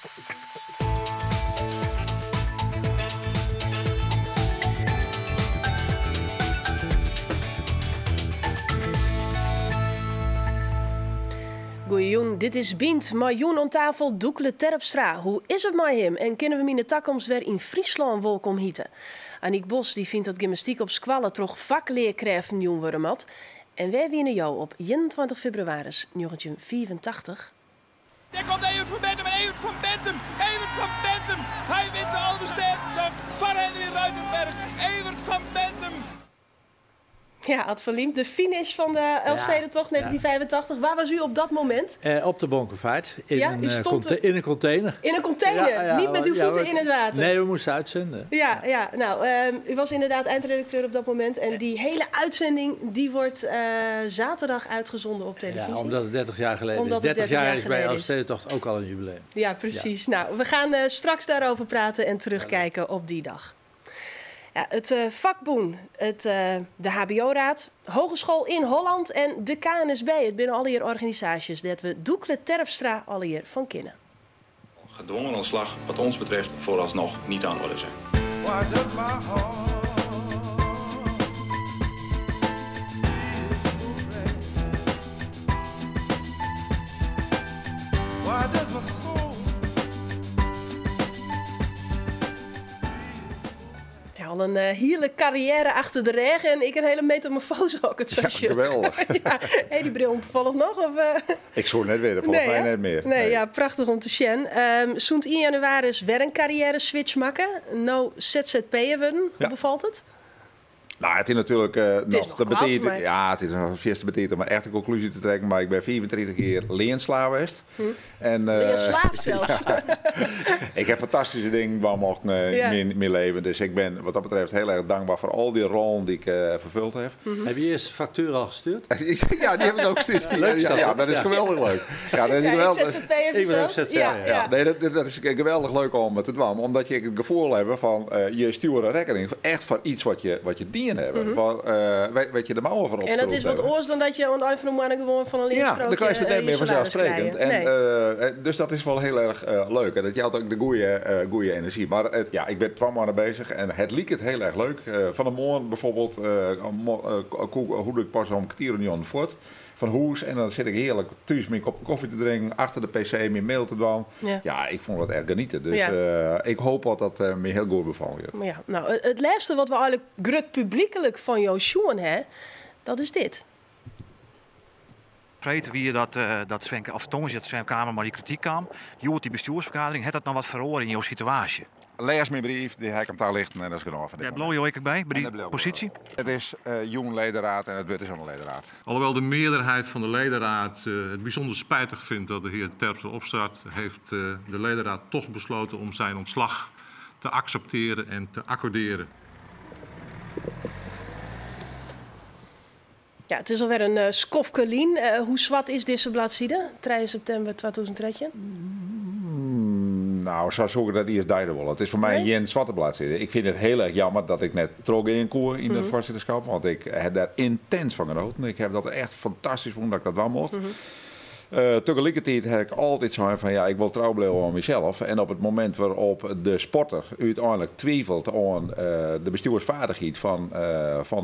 Goeiejûn, dit is Bynt mei jûn oan tafel Doekle Terpstra. Hoe is it mei him en kinne we him yn de takomst wer yn Fryslân wolkom hite? Aniek Bos dy fynt dat gymnastyk op skoalle troch faklearkrêften jûn wurde moat. En wêr wiene jo op 21 febrewaris 1985? Dêr komt Evert van Bentum en Evert van Bentum, Evert van Bentum, hy wint de Alvestêdetocht foar Henry Ruitenberg. Evert van Bentum. Ja, Ad van Liempt, de finish van de Elfstedentocht 1985. Waar was u op dat moment? Op de Bonkevaart. In, Ja, een, u stond in een container. In een container? Ja, Niet met uw voeten in het water? Nee, we moesten uitzenden. Ja. Nou, u was inderdaad eindredacteur op dat moment. En die hele uitzending die wordt zaterdag uitgezonden op televisie. Ja, omdat het 30 jaar geleden Omdat is. het 30 30 jaar jaar is bij geleden is. Elfstedentocht ook al een jubileum. Ja, precies. Nou, we gaan straks daarover praten en terugkijken op die dag. Ja, het vakboen, de HBO-raad, Hogeschool in Holland en de KNSB. It binne allegear organisaasjes dêr't we Doekle Terpstra allegear fan kenne. Gedwongen ontslag wat ons betreft vooralsnog niet aan de orde zijn. Why does my heart feel so bad? Why does my soul Ja, al in hiele karriêre achter de rêch en ek in hiele metamorfose ook it Ja, geweldig. Ja, hey, dy bril toevallig noch? Of? Ik soe it net witte, folgens Nee, my hè? net mear. Nee, ja, prachtich om te sjen. Sûnt 1 jannewaris wer in karriêre switch makke. No ZZP'er wurden. Hoe befalt it? Nou, it is natuerlik It is noch noch te koart, betiid. mar Ja, it is noch fierste betiid om echt in konklúzje te trekken. Mar ik bin 35 jier leanslaaf west. En Leanslaaf sels? Ja, ik ha fantastyske dingen dwaan mochten yn myn leven. Dus ik bin wat dat betreft hiel erch tankber foar al dy rollen dy't ik ferfuld ha. Ha jo earste faktuer al stjoerd? Ja, dy ha ik ek stjoerd. Leuk is Ja, dat, ja, hè? dat is geweldich leuk. Ja, dat is Ja, geweldich. ZZP'er Ik bin ek fansels. ZZP'er, ja. Ja, nee, dat is geweldich leuk om te dwaan. Omdat je it gefoel hat fan je stjoere in rekkening echt foar yts wat je dien hawwe. Foar wat je de mouwen fan En dat opstropt is wat hawwe. oars dan dat je oan it ein fan de moanne gewoan fan in Ja, leanstrookje, dan krijg je het net je mear salaris vanzelfsprekend. krije. Nee. Dus dat is wol hiel erch leuk. En dat jout ek de goede enerzjy. Mar ja, ik bin 2 moannen beuzich en it liket hiel erch leuk. Fan 'e moarn byfoarbyld, hoe ik pas om kertier oer njoggenen fuort fan hûs. En dan sit ik hearlik thús myn kopke kofje te drinken, achter de PC myn mail te dwaan. Ja, ik fûn dat echt genietsjen. Dus ik hoopje dat dat my hiel goed befallen giet. Maar ja, nou, it lêste wat we eigenlik grut publyklik fan jo sjoen ha, dat is dit. Freed wie dat Sven, of tongersdei dat Sven Kramer mei dy krityk kaam. Hjoed dy bestjoersfergadering, hat dat noch wat feroare yn jo situaasje? Lês myn brief, dy ha ik him talichten en dat is genôch foar dit Dêr bliuwe jo ek by, by dy En dêr bliuw ik posysje? by. It is jûn ledenraad en it wurd is oan de ledenraad. Alhoewel de meerderheid van de ledenraad het bijzonder spijtig vindt dat de heer Terpstra opstapt, heeft de ledenraad toch besloten om zijn ontslag te accepteren en te accorderen. Ja, it is alwer in skoftke lyn. Hoe swart is dizze bladside? 3 septimber 2013. Nou, sa soe ik dat earst duide wolle. It is foar my Nee? gjin swarte bladside. Ik fyn it hiel erch jammer dat ik net trochgean koe yn it foarsitterskip, want ik ha dêr yntins fan genoaten. Ik ha dat echt fantastysk fûn dat ik dat dwaan mocht. Tagelikertiid ha ik altyd sein fan ja, ik wol trou bliuwe oan mysels. En op it momint wêrop't de sporter úteinlik twivelet oan de bestjoersfeardichheid fan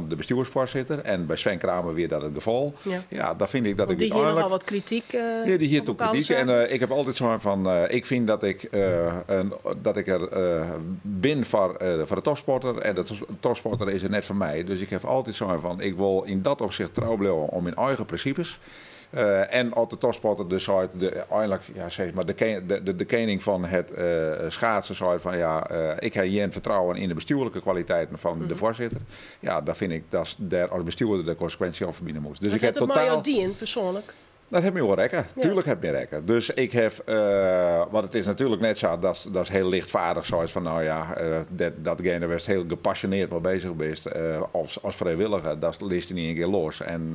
de bestjoersfoarsitter, en by Sven Kramer wie dat it gefal, ja, dan fyn ik dat Want ik dy hie úteinlik nochal wat krityk Ja, dy hie op toen bepaalde krityk. En, saken. ik ha altyd sein fan, ik fyn dat ik der bin foar de topsporter en de topsporter is der net foar my. Dus ik ha altyd sein fan, ik wol yn dat opsicht trou bliuwe oan myn eigen prinsipes. En as de topsporter dus seit, de, einlik, ja, sis mar, de kening fan it schaatsen sei fan ja, ik ha gjin fertrouwen yn de bestjoerlike kwaliteiten fan de foarsitter. Ja, dan fyn ik dat dêr as bestjoerder de konsekwinsje oan ferbine moast. Dus Wat ik ha hat it mei jo totaal dien, persoanlik? Dat hat my wol rekke. Tuerlik hat my rekke. Dus ik ha, want it is natuerlik net sa dat is hiel lichtfeardich seist fan nou ja, datgene wêr'tst hiel gepassionearre mei beuzich bist, as frijwilliger, dat litst yn ien kear los en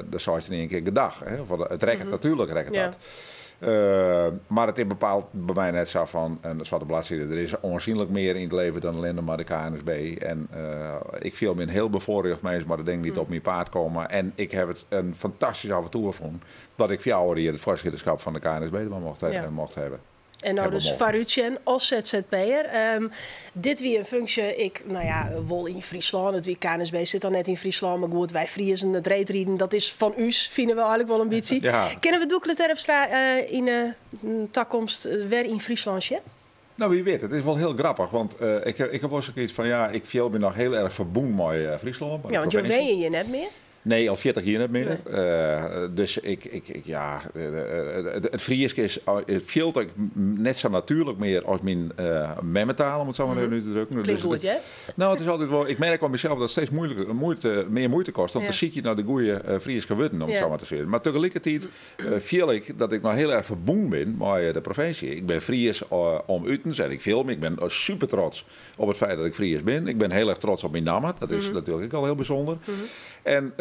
dan seist yn ien kear gedag. Hè? Want it rekket natuerlik rekket dat. Mar it is bepaald by my net sa fan in swarte bladside. Der is oansjenlik mear yn it leven dan allinne mar de KNSB. En ik fiel my in hiel befoarrjochte mins mei de dingen dy't op myn paad komme. En ik ha it in fantastysk aventoer fûn dat ik 4 jier it foarsitterskip fan de KNSB mocht hawwe. En no dus foarútsjen as ZZP'er. Dit wie in funksje, ik, no ja, wol yn Fryslân. It wie KNSB sit dan net yn Fryslân, mar goed, wy Friezen, it reedriden, dat is fan ús, fine we eigenlik wol in bytsje. Ja. Kinne we Doekle Terpstra yn 'e takomst wer yn Fryslân sjen? No, wie wit. It is wol hiel grappich, want ik ha wol sokyts fan, ja, ik fiel my noch hiel erch ferbûn mei Fryslân, mei de Ja, want jo provinsje. wenje hjir net mear. Nee, al 40 jier net mear. Dus ik, ik, ja, it Frysk is, it fielt ek net sa natuerlik mear as myn memmetaal, om it sa mar even út te drukken. Klinkt goed, hear. No, it is altyd wol, ik merk oan mysels dat it steeds moeilijker, muoite, mear muoite kostet om te sykjen nei de goede Fryske wurden, om it sa mar te sizzen. Mar tegelikertiid fiel ik dat ik noch hiel erch ferbûn bin mei de provinsje. Ik bin Fries om utens en ik fiel my, ik bin super trots op it feit dat ik Fries bin. Ik bin hiel erch trots op myn namme, dat is natuerlik ek al hiel bysûnder. En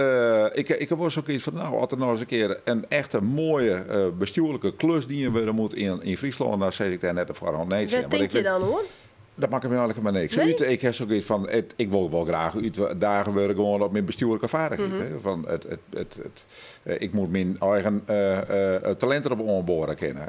ik ha wol sokyts fan, no, as der no ris in kear in echte moaie bestjoerlike klus dien wurde moat yn Fryslân, dan sis ik dêr net op foarhân nee tsjin. Wêr tink je dan oan? Dat makket my eigenlik mar niks Nee? út. Ik ha sokyts fan, ik wol wol graach útdage wurde gewoan op myn bestjoerlike feardichheid. Hè. Fan it, ik moat myn eigen talint derop oanboare kinne.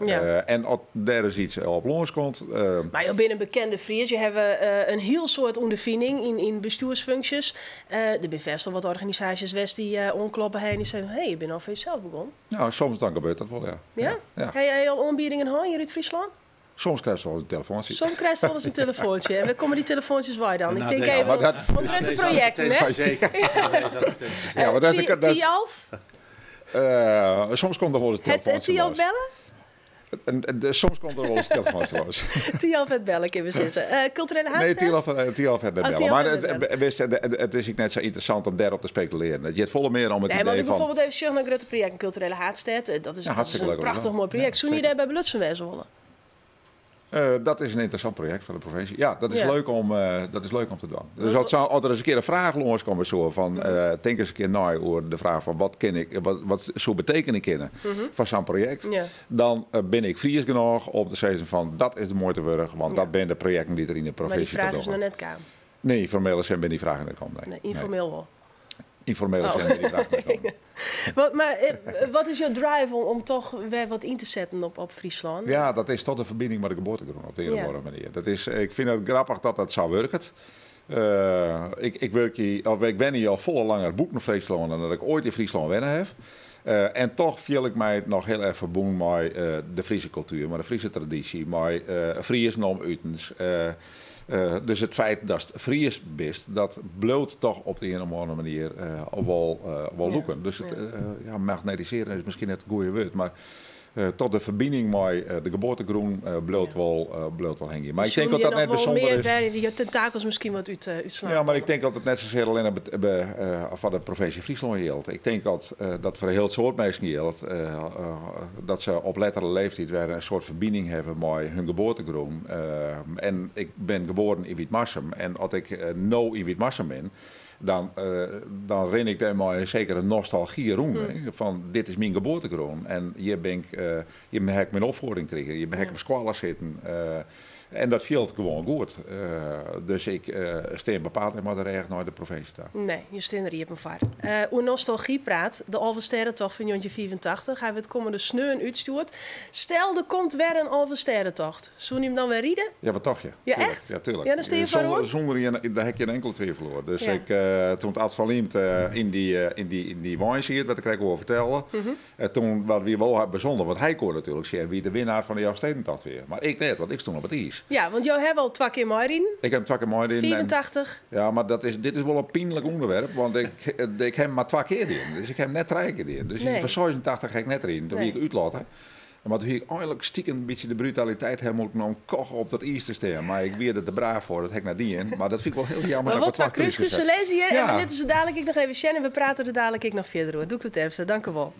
En as dêr ris iets op lâns komt. Mar jo binne in bekende Fries. Jo hawwe in hiel soad ûnderfining yn bestjoersfunksjes. Der binne fêst al wat organisaasjes west dy't oankloppe hawwe en dy sizze, hé, je binne al foar josels begûn. No, soms dan gebeurt dat wol, ja. Ja? Ja. Ha jo al oanbiedingen hân hjir út Fryslân? Soms krijst wol in telefoantsje. Soms krijst wol ris in telefoantsje. En wêr komme dy telefoantsjes wei dan? Ik Na tink deze even maar oan grutte projekten, hè? Zeker. Ja, maar dat is de- dat- Thialf? Soms komt der wol ris in Het telefoantsje Thialf lâns. belle? En soms komt der wol ris in telefoantsje lâns. Thialf het bellen, kinne we sizze. Kulturele Nee, haadstêd? Thialf het net Oh, belle. Thialf Maar het net belle. wist, it is ek net sa ynteressant om dêrop te spekulearjen. It giet folle mear om it Nee, want idee ik fan... bijvoorbeeld even sjoch nei grutte projekten, kulturele haadstêd. Dat is, Ja, dat is hartstikke in leuk om te prachtich doen. moai projekt. Ja, Soene je zeker. dêrby belutsen wêze wolle? Dat is in ynteressant projekt fan de provinsje. Ja, dat is, leuk, om, dat is leuk om te dwaan. Dus as der ris in kear in fraach lânskomme soe fan, tink ris in kear nei oer de fraach fan wat kin ik, wat soe betekenje kinne foar sa'n projekt, dan bin ik Fries genôch om te sizzen fan dat is de muoite wurdich, want dat binne de projekten dy't der yn de Mar dy provinsje te fraach is dogge. noch net kaam. Nee, yn formele sin binne dy fragen net kommen. Nee. Nee, ynformeel wol. Ynformele sin binne dy fragen net kommen. Mar wat is jo drive om toch wer wat yn te setten op Fryslân? Ja, dat is toch de ferbining mei de geboartegrûn op de ien of oare manier. Dat is, ik fyn it grappich dat dat sa wurket. Ik wurkje, of ik wenje al folle langer bûten Fryslân dan dat ik oait yn Fryslân wenne haw. En toch fiel ik my noch hiel erch ferbûn mei de Fryske kultuer, mei de Fryske tradysje, mei Friezen om utens. Dus it feit datst Fries bist, dat bliuwt toch op de ien of oare manier wol lûken. Dus it, ja, magnetisearjen is miskien net it goede wurd, mar toch de ferbining mei de geboartegrûn bliuwt wol hingjen. Mar ik tink Soene dat je dat net noch wol bysûnder mear is. wêr je tentakels miskien wat útslaan Ja, mar ik kinne? tink dat it net sasear allinne foar de provinsje Fryslân jildt. Ik tink dat foar in hiel soad minsken jildt dat se op lettere leeftiid wer in soart ferbining hawwe mei hun geboartegrûn. En ik bin geboren yn Wytmarsum en as ik no yn Wytmarsum bin, dan rin ik dêr mei in sekere nostalgy rûn. Hè, fan dit is myn geboartegrûn en hjir bin ik, hjir ha ik myn opfieding krigen, hjir ha ik op skoalle sitten. En dat fielt gewoan goed. Dus ik stean bepaald net mei de rêch nei de provinsje ta. Nee, je stean der iepen foar. Oer nostalgy praat, de Alvestêdetocht fan 1985. Hy wurdt kommende sneon útstjoerd. Stel, der komt wer in Alvestêdetocht. Soene je him dan wer ride? Ja, wat tocht je? Ja, Tuurlijk. echt? Ja, tuurlijk. Ja, dan stean je foar Zonder, oan? daar heb ik geen enkele twijfel over. Dus ik, toen Ad van Liempt in die wein siet, wat ik krekt al fertelde, toen wat wie wol bysûnder, want hy koe natuerlik sjen wie de winnaar fan de Elfstedentocht wie. Mar ik net, want ik stond op it iis. Ja, want jo hawwe al twa kear meiriden. Ik ha twa kear meiriden. 85. Ja, mar dit is wol in pynlik ûnderwerp, want ik ha mar twa kear dien. Dus ik ha net trije kear dien. Dus Nee. yn 86 ha ik net riden. Toen wie ik útlatte. Mar toen hie ik eigenlik stiekem in bytsje de brutaliteit ha moatten om toch op dat iis te stean. Mar ik wie der te braaf foar, dat ha ik net dien. Mar dat fyn ik wol hiel jammer Mar dat wat ik twa twa krúskes, krúskes se ha. lizze hjir. En we litte se dalik ek noch even sjen en we prate der dalik ek noch fierder oer. Doekle Terpstra, dank u wol.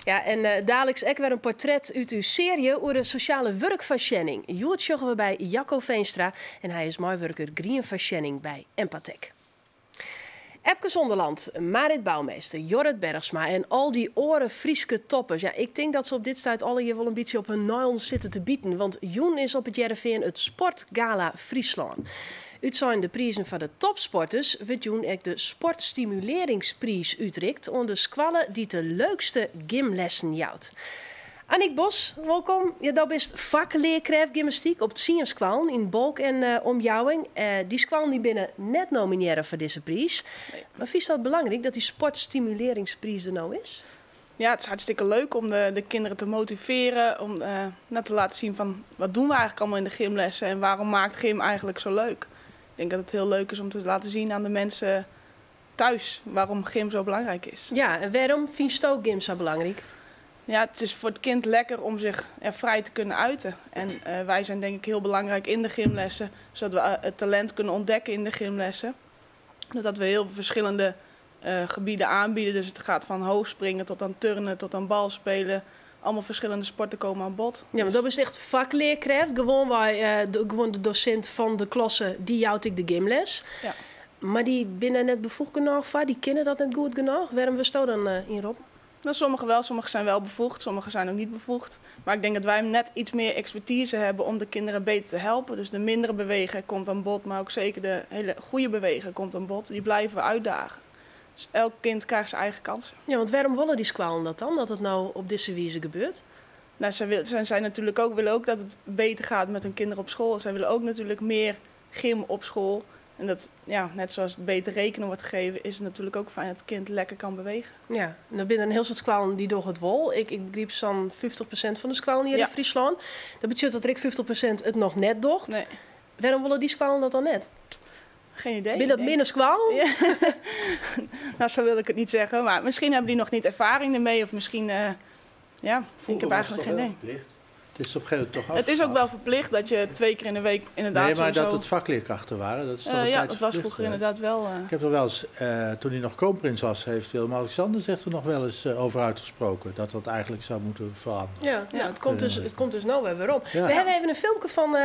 Ja, en daliks ek wer in portret út ús searje oer de sosjale wurkfoarsjenning. Hjoed sjogge we by Jacco Veenstra en hy is meiwurker grienfoarsjenning by Empatec. Epke Zonderland, Marit Bouwmeester, Jorrit Bergsma en al dy oare Fryske toppers. Ja, ik tink dat se op dit stuit allegear wol in bytsje op hun nagels sitte te biten. Want jûn is op it Hearrenfean it Sportgala Fryslân. Utsein de prizen foar de topsporters wurdt jûn ek de Sportstimulearringspriis útrikt oan de skoalle dy't de leukste gymlessen jout. Aniek Bos, wolkom. Ja, do bist faklearkrêft gymnastyk op 10 skoallen yn Balk en omjouwing. Dy skoallen dy binne net nominearre foar dizze priis. Mar fynst dat belangryk dat dy sportstimulearringspriis der no is? Ja, het is hartstikke leuk om de kinderen te motiveren, om nou, te laten zien van wat doen we eigenlijk allemaal in de gymlessen en waarom maakt gym eigenlijk zo leuk. Ik denk dat het heel leuk is om te laten zien aan de mensen thuis waarom gym zo belangrijk is. Ja, en waarom fynsto gym sa belangryk? Ja, het is voor het kind lekker om zich vrij te kunnen uiten. En wij zijn denk ik heel belangrijk in de gymlessen, zodat we het talent kunnen ontdekken in de gymlessen. Doordat we heel veel verschillende gebieden aanbieden. Dus het gaat van hoogspringen tot aan turnen, tot aan balspelen. Allemaal verschillende sporten komen aan bod. Ja, maar dat is echt vakleerkracht. Gewoon, wij, gewoon de docent van de klasse, dy jout ek de gymles. Ja. Mar dy binne net befoege genôch foar, dy kinne dat net goed genôch. Wêrom wurdsto dan ynroppen? Nou, sommigen wel, sommigen zijn wel bevoegd, sommigen zijn ook niet bevoegd. Maar ik denk dat wij net iets meer expertise hebben om de kinderen beter te helpen. Dus de mindere beweger komt aan bod, maar ook zeker de hele goede beweger komt aan bod. Die blijven we uitdagen. Dus elk kind krijgt zijn eigen kansen. Ja, want wêrom wolle dy skoallen dat dan, dat it no op dizze wize gebeurt? Nou, zij wil, zij zijn natuurlijk ook, willen ook dat het beter gaat met hun kinderen op school. Zij willen ook natuurlijk meer gym op school. En dat, ja, net zoals het beter rekenen wordt gegeven, is het natuurlijk ook fijn dat het kind lekker kan bewegen. Ja, en dan binne in hiel soad skoallen dy dogge it wol. Ik begryp sa'n 50% fan de skoallen hjir yn Fryslân. Dat betsjut dat der ek 50% it noch net docht. Nee. Wêrom wolle dy skoallen dat dan net? Geen idee. Binne dat minne skoallen? Ja. Nou, zo wil ik het niet zeggen. Maar misschien hebben die nog niet ervaring ermee. Of misschien, ja, ik Vroeger heb was eigenlijk het geen toch wel idee. verplicht? Het is op een gegeven moment toch Het is ook afgeschaft? wel verplicht dat je 2 keer in de week inderdaad Nee, maar sowieso dat het vakleerkrachten waren, dat is toch een Ja, tijdje dat was verplicht vroeger geweest? inderdaad wel. Ik heb er wel eens, toen hij nog kroonprins was, heeft Willem-Alexander zich er nog wel eens over uitgesproken. Dat dat eigenlijk zou moeten veranderen. Ja, nou, het komt dus nou weer werom. Ja. We hawwe even in filmke fan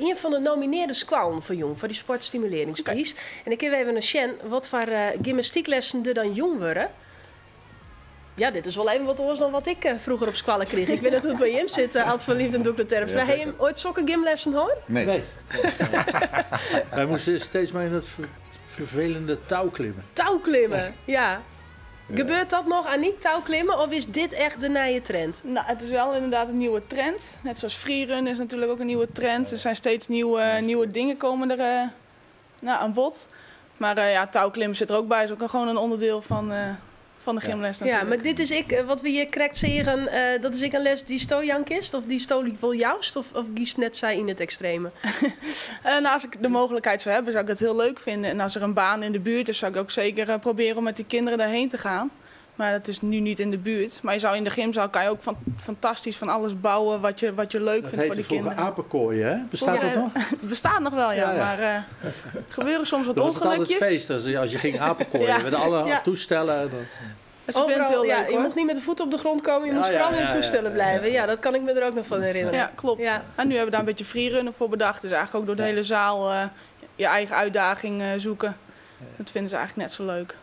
ien fan de nominearre skoallen foar jûn, foar dy sportstimulearringspriis. En dan kinne we even sjen watfoar gymnastyklessen der dan jûn wurde. Ja, dit is wol even wat oars dan wat ik froeger op skoalle krige. Ik wit net hoe't it by jim sit, Ad van Liempt en Doekle Terpstra. Ja, Hawwe jim oait sokke gymlessen hân? Nee. Nee. Wij moesten steeds maar in dat vervelende touw klimmen. Touwklimmen, ja. Gebeurt dat noch, Aniek, touwklimmen? Of is dit echt de nije trend? Nou, het is wel inderdaad een nieuwe trend. Net zoals freerun is natuurlijk ook een nieuwe trend. Er zijn steeds nieuwe dingen komen er nou, aan bod. Maar ja, touwklimmen zit er ook bij. Is ook gewoon een onderdeel van de gymles Ja, natuurlijk. mar dit is ek, wat we hjir krekt seagen, dat is ek in les dy'tsto jaan kinst? Of dy'tsto wol joust? Of giest net sa yn it ekstreme? Nou, als ik de mogelijkheid zou hebben, zou ik dat heel leuk vinden. En als er een baan in de buurt is, zou ik ook zeker proberen om met die kinderen daarheen te gaan. Maar dat is nu niet in de buurt. Maar je zou in de gymzaal kan je ook fantastisch van alles bouwen wat je leuk Dat vindt voor heette de vroeger kinderen. apenkooien, hè? Bestaat dat nog? Het bestaat nog wel, ja. Ja. Maar er gebeuren soms wat Dan was het altijd ongelukjes. feest als je ging apenkooien. Met alle toestellen. En dan... Ze vinden het heel ja, leuk, je hoor. mocht niet met de voeten op de grond komen, je moest vooral in de toestellen blijven. Ja, dat kan ik me er ook nog van herinneren. Ja, klopt. En nu hebben we daar een beetje freerunnen voor bedacht. Dus eigenlijk ook door de hele zaal je eigen uitdaging zoeken. Dat vinden ze eigenlijk net zo leuk.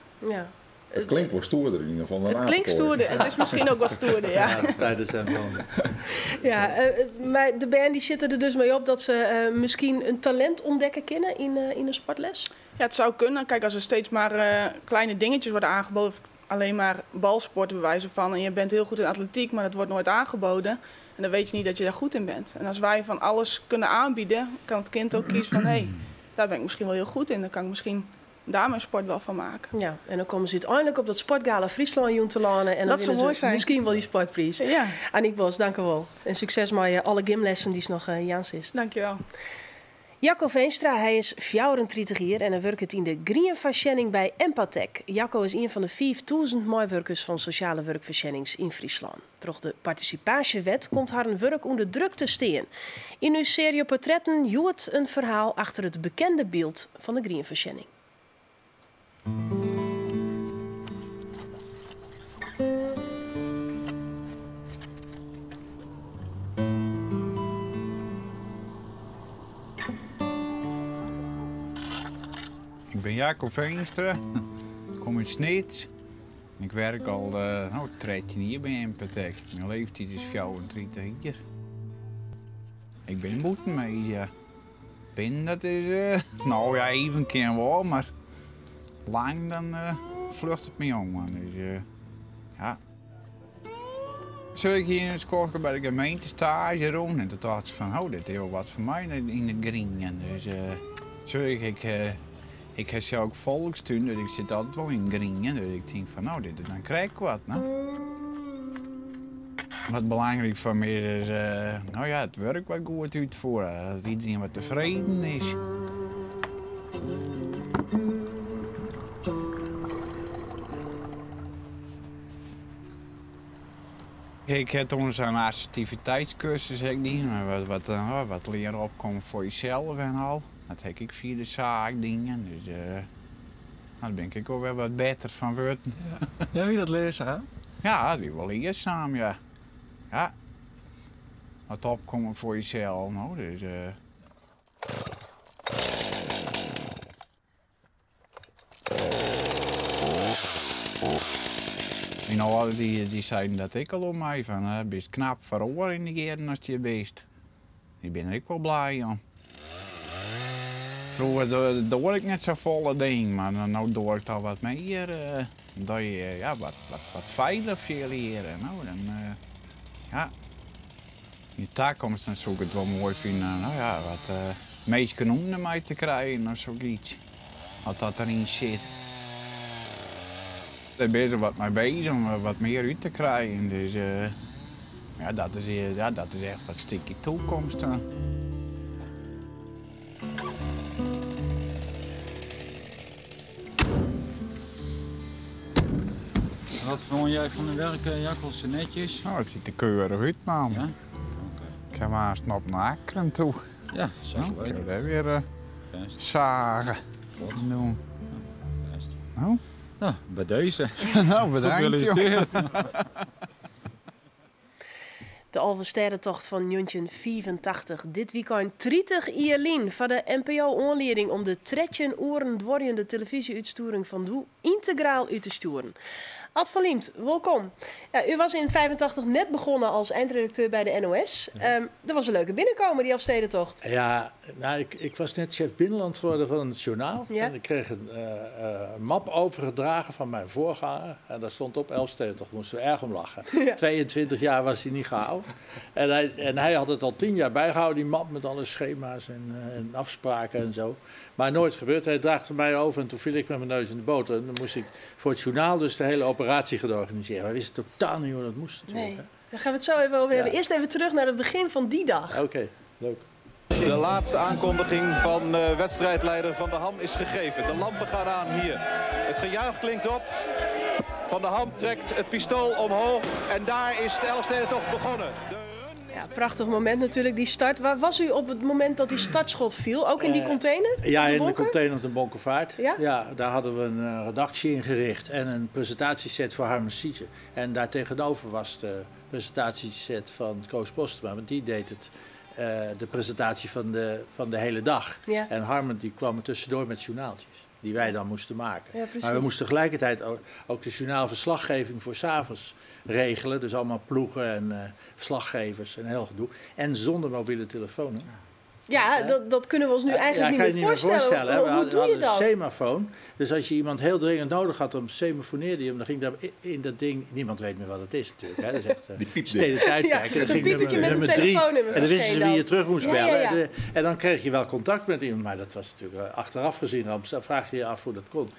Het klinkt wel stoerder in ieder geval dan Het klinkt apenkooien. stoerder. Het is misschien ook wat stoerder, ja. Ja, de tijden zijn wel. Ja, mar de bern dy sitte der dus mei op dat se miskien in talint ûntdekke kinne yn in sportles. Ja, het zou kunnen. Kijk, als er steeds maar kleine dingetjes worden aangeboden, of alleen maar balsporten bij wijze van, en je bent heel goed in atletiek, maar dat wordt nooit aangeboden. En dan weet je niet dat je daar goed in bent. En als wij van alles kunnen aanbieden, kan het kind ook kiezen van, hé, daar ben ik misschien wel heel goed in. Dan kan ik misschien daar mijn sport wel van maken. Ja, en dan komme se úteinlik op dat Sportgala Fryslân jûn telâne. En dan Dat zou winne se moai zijn. miskien wol dy sportpriis. Aniek Bos, dankjewol. En sukses mei alle gymlessen dy'tst noch jaan silst. Dankjewel. Jacco Veenstra, hy is 34 jier en hy wurket yn de grienfoarsjenning by Empatec. Jacco is ien fan de 5000 meiwurkers fan sosjale wurkfoarsjennings yn Fryslân. Troch de partisipaasjewet komt harren wurk ûnder druk te stean. Yn ús searje portretten hjoed in ferhaal achter it bekende byld fan de grienfoarsjenning. Ik ben Jacco Veenstra, ik kom út Snits. Ik wurk al 13 jier by Empatec. Myn leeftiid is 34 jier. Ik bin bûtenmins, ja. Bin, dat is, nou ja, even kin wol, mar lang dan fljocht it my om. Dus ja. Zo ik hier in het skoftke by de gemeente stage rûn en toen tocht ik fan, oh, dit is wol wat foar my yn it grien. Dus zo ik, ik, ik ha sels ek folkstún, dus ik sit altyd wol yn it grien. Dus ik tink fan, no, dit is dan krekt wat, no. Wat belangryk foar my is, is no ja, it wurk wat goed útfiere, dat iedereen wat tefreden is. Ik ha toen sa'n assertiviteitskursus ek dien, wat, wat, eh, wat learen opkomme foar jesels en al. Dat ha ik ek fia de saak dien, dus uh, daar bin ik wol wer wat better fan wurden. Ja. Ja, wie dat learzaam? Ja, dat wie wol learzaam, ja. Ja. Wat opkomme foar jesels, no, dus... Myn âlden dy, dy seiden dat ek al om my, fan uh, bist knap feroare yn de jierren ast hjir bist. Dy binne der ek wol blij om. Froeger doar ik net safolle dingen, mar no doar ik toch wat mear. Dat je ja, wat, wat, wat feilich fiele hjir. No, dan, ja. Yn de takomst dan soe ik it wol moai fine, no ja, wat minsken ûnder my te krijen of sokyts. As dat deryn sit. Dêr binne se wat mei beuzich om wat mear út te krijen. Dus ja, dat is, ja, dat is echt wat stikje toekomst dan. Wat vond jij van de werk, Jacobsen? Netjes? Nou, het ziet er keurig uit, man. Ja? Ik heb haast op naar Akkrum toe. Ja, zo Nou, weten. ik heb daar weer Best. zagen. Doen. Best. Nou? Nou, bij deze. Nou, bedankt, joh. Gefeliciteerd. De Alvestêdetocht fan 1985. Dit weekend 30 jier lyn foar de NPO oanlieding om de 13 oeren duorjende telefyzje-útstjoering fan doe yntegraal út te stjoeren. Ad van Liempt, welkom. Ja, u was yn 85 net begûn as eindredacteur by de NOS. Dat was in leuke binnenkomer, dy Alvestêdetocht. Ja, nou, ik was net chef binnenland geworden van het journaal. Ja. En ik kreeg een map overgedragen van mijn voorganger. En daar stond op Elfstedentocht. Daar moesten we erg om lachen. Ja. 22 jaar was hij niet gehouden. En hij had het al 10 jaar bijgehouden, die map met alle schema's en afspraken en zo. Maar nooit gebeurd. Hij draagde mij over en toen viel ik met mijn neus in de boter. En dan moest ik voor het journaal dus de hele operatie gaan organiseren. Wij wisten totaal niet hoe dat moest natuurlijk. Nee, daar gaan we het zo even over hebben. Ja. Eerst even terug naar het begin van die dag. Oké, leuk. De laatste aankondiging van wedstrijdleider Van der Ham is gegeven. De lampen gaan aan hier. Het gejuich klinkt op. Van der Ham trekt het pistool omhoog en daar is de Elfstedentocht begonnen. Ja, prachtig moment natuurlijk, die start. Waar was u op het moment dat die startschot viel? Ook in die container? Ja, De in de bonker? container op de Bonkevaart. Ja? Ja, daar hadden we een redactie ingericht en een presentatieset voor Harmen Sieze. En daar tegenover was de presentatieset van Koos Postema, want die deed de presentatie van de hele dag. Ja. En Harmen die kwam er tussendoor met journaaltjes, die wij dan moesten maken. Ja, precies. maar we moesten tegelijkertijd ook de journaalverslaggeving voor 's avonds regelen. Dus allemaal ploegen en verslaggevers en heel gedoe. En zonder mobiele telefoon. Hè? Ja, dat kunnen we ons nu eigenlijk Ja, niet kan meer je niet meer voorstellen. voorstellen, hè? Hoe We doe je hadden dat? een semafoon. Dus als je iemand heel dringend nodig had, dan semafoneerde je hem. Dan ging daar in dat ding... Niemand weet meer wat het is natuurlijk. Hè? Dat is echt Die piepde. steden tijdperk. Ja, En dan een ging piepertje met een nummer 3. telefoonnummer En dan wisten ze verscheen wie je dan. terug moest Ja, ja, bellen. ja. En dan kreeg je wel contact met iemand. Maar dat was natuurlijk achteraf gezien. Dan vraag je je af hoe dat kon.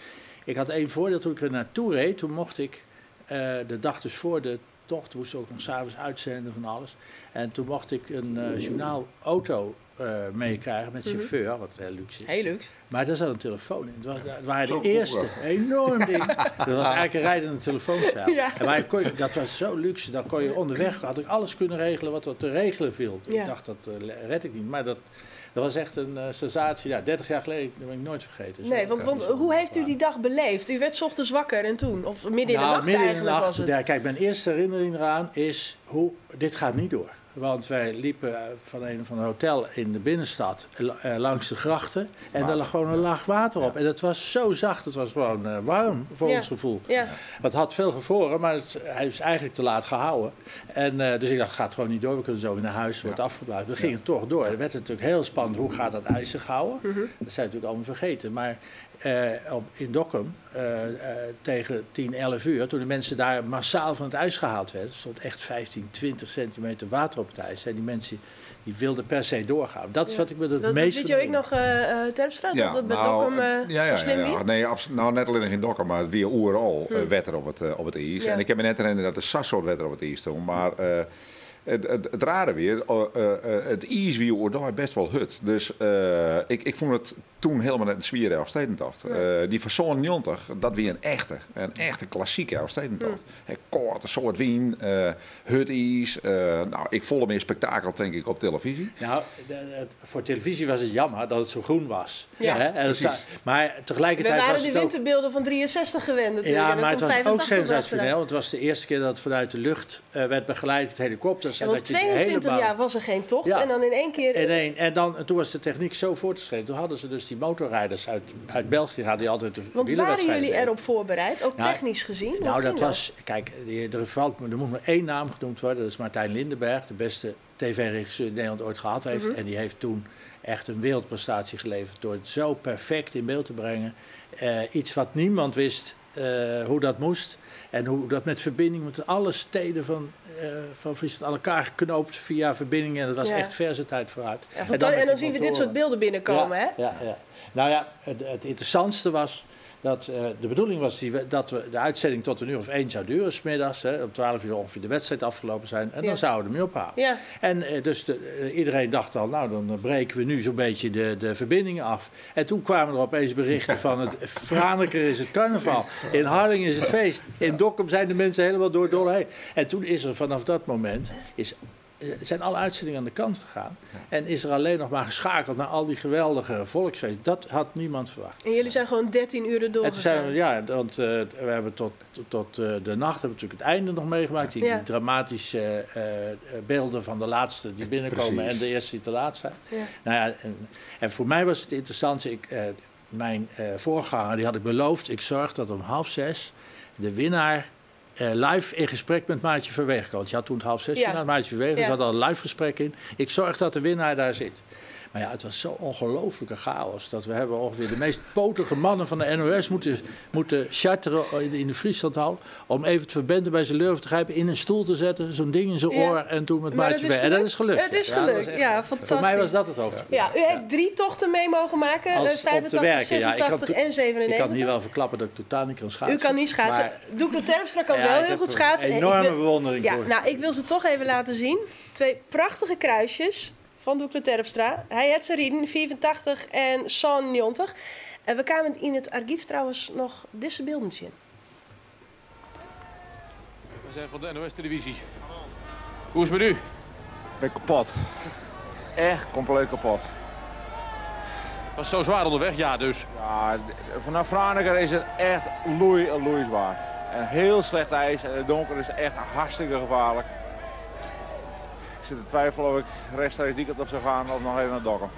Ik had één voordeel toen ik er naartoe reed. Toen mocht ik de dag dus voor de tocht, moesten we ook nog 's avonds uitzenden van alles. En toen mocht ik een journaalauto meekrijgen met chauffeur, wat heel luxe is. Heel luxe. Maar daar zat een telefoon in. Het waren Zo de eerste. vroeger. Enorm ding. Dat was eigenlijk een rijdende telefooncel. Ja. En maar dat was zo luxe. Dan kon je onderweg, had ik alles kunnen regelen wat er te regelen viel. Ja. Ik dacht, dat red ik niet. Maar dat was echt een sensatie. Ja, 30 jaar geleden, dat ben ik nooit vergeten. Nee, Zo, want hoe heeft u die dag beleefd? U werd 's ochtends wakker en toen? Of midden in de Nou, nacht midden in de eigenlijk nacht. was het? Ja, kijk, mijn eerste herinnering eraan is, dit gaat niet door. Want wij liepen van een of ander hotel in de binnenstad langs de grachten. En daar lag gewoon een laag water op. En dat was zo zacht, het was gewoon warm voor Ja. ons gevoel. Ja. Het had veel gevroren, maar hij is eigenlijk te laat gehouden. En dus ik dacht, het gaat gewoon niet door. We kunnen zo weer naar huis, het wordt afgeblazen. We gingen toch door. Het werd natuurlijk heel spannend. Hoe gaat dat ijs zich houden? Mhm. Dat zijn natuurlijk allemaal vergeten. Maar In Dokkum tegen 10, 11 uur, toen de mensen daar massaal van het ijs gehaald werden, stond echt 15, 20 centimeter water op het ijs. En die mensen die wilden per se doorgaan. Dat is wat ik me het Dat meest weet je ook nog, Terpstra, dat dat bij nou, Dokkum zo slim wie? Nee, nou, net alleen in Dokkum, maar weer oeral wetter op het ijs. En ik heb me net herinnerd dat de Sassoort wetter op het ijs stond, maar het rare weer, het ijs wie oerdaai best wel hut. Dus ik vond het toen helemaal net een zwier Elfstedentocht. Die van zo'n 90, dat weer een echte klassieke Elfstedentocht. Hè, kort, een soort wien, hut ijs. Nou, ik voelde meer spektakel, denk ik, op televisie. Nou, voor televisie was het jammer dat het zo groen was. Hè? En het maar tegelijkertijd We waren was de het ook winterbeelden van 63 gewend natuurlijk. Ja, En dan maar het komt was ook 85 sensationeel. erachteraan. Want het was de eerste keer dat het vanuit de lucht werd begeleid met helikopters. Ja, en want dat je het 22 helemaal jaar was er geen tocht. Ja. En dan in één keer... En toen was de techniek zo voortgeschreden. Toen hadden ze dus die motorrijders uit België gehad die altijd de Want waren wielerwedstrijden jullie deden. erop voorbereid? Ook Nou, technisch gezien? Hoe Nou, ging dat was... Kijk, er moet maar één naam genoemd worden. Dat is Martijn Lindenberg, de beste tv-regisseur die Nederland ooit gehad heeft. En die heeft toen echt een wereldprestatie geleverd door het zo perfect in beeld te brengen. Iets wat niemand wist hoe dat moest. En hoe dat met verbinding met alle steden van Friesland aan elkaar geknoopt via verbindingen. En dat was echt verse tijd vooruit. Ja, En dan met en dan die zien we dit soort motoren. beelden binnenkomen, Ja, hè? ja, ja. Nou ja, het interessantste was dat de bedoeling was dat we de uitzending tot een uur of 1 zou duren, 's middags. Hè, om 12 uur ongeveer de wedstrijd afgelopen zijn. En dan zouden we ermee ophouden. En dus iedereen dacht al, nou dan breken we nu zo'n beetje de verbindingen af. En toen kwamen er opeens berichten van het Franeker is het carnaval. In Harlingen is het feest. In Dokkum zijn de mensen helemaal door het dolle heen. En toen is er vanaf dat moment... zijn alle uitzendingen aan de kant gegaan. En is er alleen nog maar geschakeld naar al die geweldige volksfeesten. Dat had niemand verwacht. En jullie zijn gewoon 13 uur En toen zijn doorgegaan. we, ja, want we hebben tot de nacht hebben we natuurlijk het einde nog meegemaakt. Die dramatische beelden van de laatste die binnenkomen en de eerste die te laat zijn. Nou ja, en voor mij was het interessant. Mijn voorganger, die had ik beloofd, ik zorg dat om 5:30 de winnaar live in gesprek met Maartje Verwegen kwam. Want je had toen het 5:30 gedaan, Maartje Verwegen, zat al een live gesprek in. Ik zorg dat de winnaar daar zit. Maar ja, het was zo ongelooflijke chaos dat we hebben ongeveer de meest potige mannen van de NOS moeten charteren in de Frieslandhal om even het verbenden bij zijn lurf te grijpen, in een stoel te zetten, zo'n ding in zijn oor en toen met Maar Maartje dat is Verwegen. En dat is gelukt. gelukt. Het is Ja, dat gelukt. was echt Ja, Voor mij fantastisch. was dat het hoogtepunt. Ja, u heeft 3 tochten mee mogen maken. Als om te 85, werken, ja. Ik kan 86 en Ik 97. kan hier wel verklappen dat ik totaal niet kan schaatsen. U kan niet schaatsen. Maar Doekle Terpstra kan Ja, wel ik heel heb goed er schaatsen. En ik enorme wil bewondering Ja, voor. nou, ik wil ze toch even laten zien. 2 prachtige kruisjes van Doekle Terpstra. Hij had zijn rieden, 84 en 96. En we kwamen in het archief trouwens nog deze beelden zien. We zijn van de NOS-televisie. Hoe is het met u? Ik ben kapot. Echt compleet kapot. Was zo zwaar onderweg? Ja, dus. Ja, vanaf Franeker is het echt loei zwaar. En heel slecht ijs en het donker is echt hartstikke gevaarlijk. Ik zit te twijfelen of ik rechtstreeks die kant op zou gaan of nog even naar Dokkum.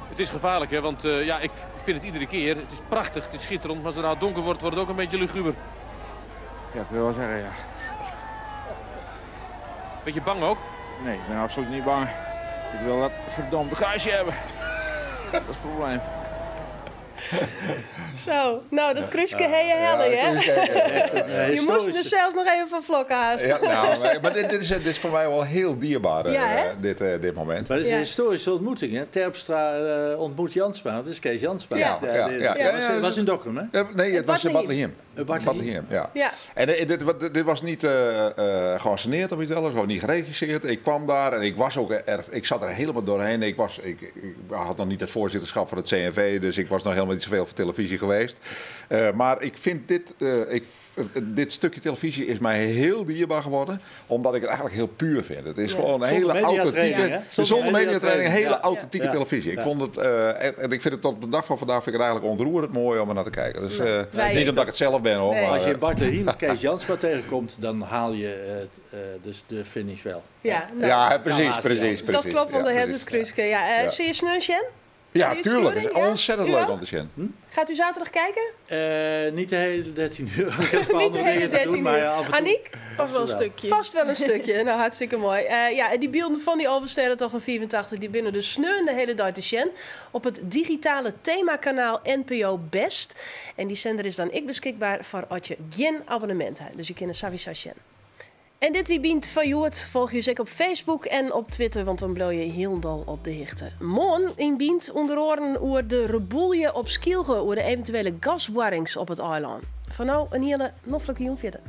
Het is gevaarlijk, hè? Want ik vind het iedere keer. Het is prachtig, het is schitterend, maar zodra het donker wordt, wordt het ook een beetje luguber. Ja, ik wil wel zeggen, ja. Beetje bang ook? Nee, ik ben absoluut niet bang. Ik wil dat verdomde kruisje hebben. Dat is het probleem. Zo, nou, dat kruisje heen en helle, hè? Je moest er zelfs nog even van vlokken haast. Ja, nou, maar dit is voor mij wel heel dierbaar, Ja, hè? dit moment. Maar het is een Ja. historische ontmoeting, hè? Terpstra ontmoet Jansma, dat is Kees Jansma. Ja. Dat was in Dokkum, hè? Ja, nee, het was in Bartlehiem. Bartlehiem. Bartlehiem. Bartlehiem, ja. Ja. En dit was niet geanceneerd of iets anders, of niet geregisseerd. Ik kwam daar en ik was ook erg, ik zat er helemaal doorheen. Ik had nog niet het voorzitterschap van het CNV, dus ik was nog helemaal niet zoveel voor televisie geweest. Maar ik vind dit stukje televisie is mij heel dierbaar geworden, omdat ik het eigenlijk heel puur vind. Het is Ja. gewoon een Zonder hele mediatraining, authentieke, hè? Zonder zonder mediatraining, een hele ja. authentieke Ja. televisie. Ik Ja. vond het, en ik vind het tot de dag van vandaag vind ik het eigenlijk ontroerend mooi om er naar te kijken. Dus, Wij- niet omdat ik het zelf ben, hoor. Nee. Maar, Als je in Bartlehiem Kees Jansma tegenkomt, dan haal je dus de finish wel. Ja, nou, ja, precies, haast precies, wel. precies. dat klopt, want Ja, dan had precies. het kruisje. Ja, Ja. Zie je sneusje? Ja, tuurlijk. Het is ontzettend leuk om te zien. Hm? Gaat u zaterdag kijken? Niet de hele 13 uur. Ik heb Niet de andere hele dingen te 13 doen, maar uur. ja, af en toe. Aniek? Vast wel een stukje. Vast wel een stukje. Nou, hartstikke mooi. Ja, en die beelden van die Alversterrentocht van 84, die binnen de sneu de hele dag te zien op het digitale themakanaal NPO Best. En die zender is dan ik beschikbaar voor als je geen abonnement hebt. Dus je kunt een Savisa zien. En dit wie bient van Joert, volg je zeker op Facebook en op Twitter, want dan blow je heel dal op de hichte. Morgen in Bient onder oren oer de reboelje op Skielge, oer de eventuele gaswarrings op het eiland. Van nou een hele noffelijke jong verder.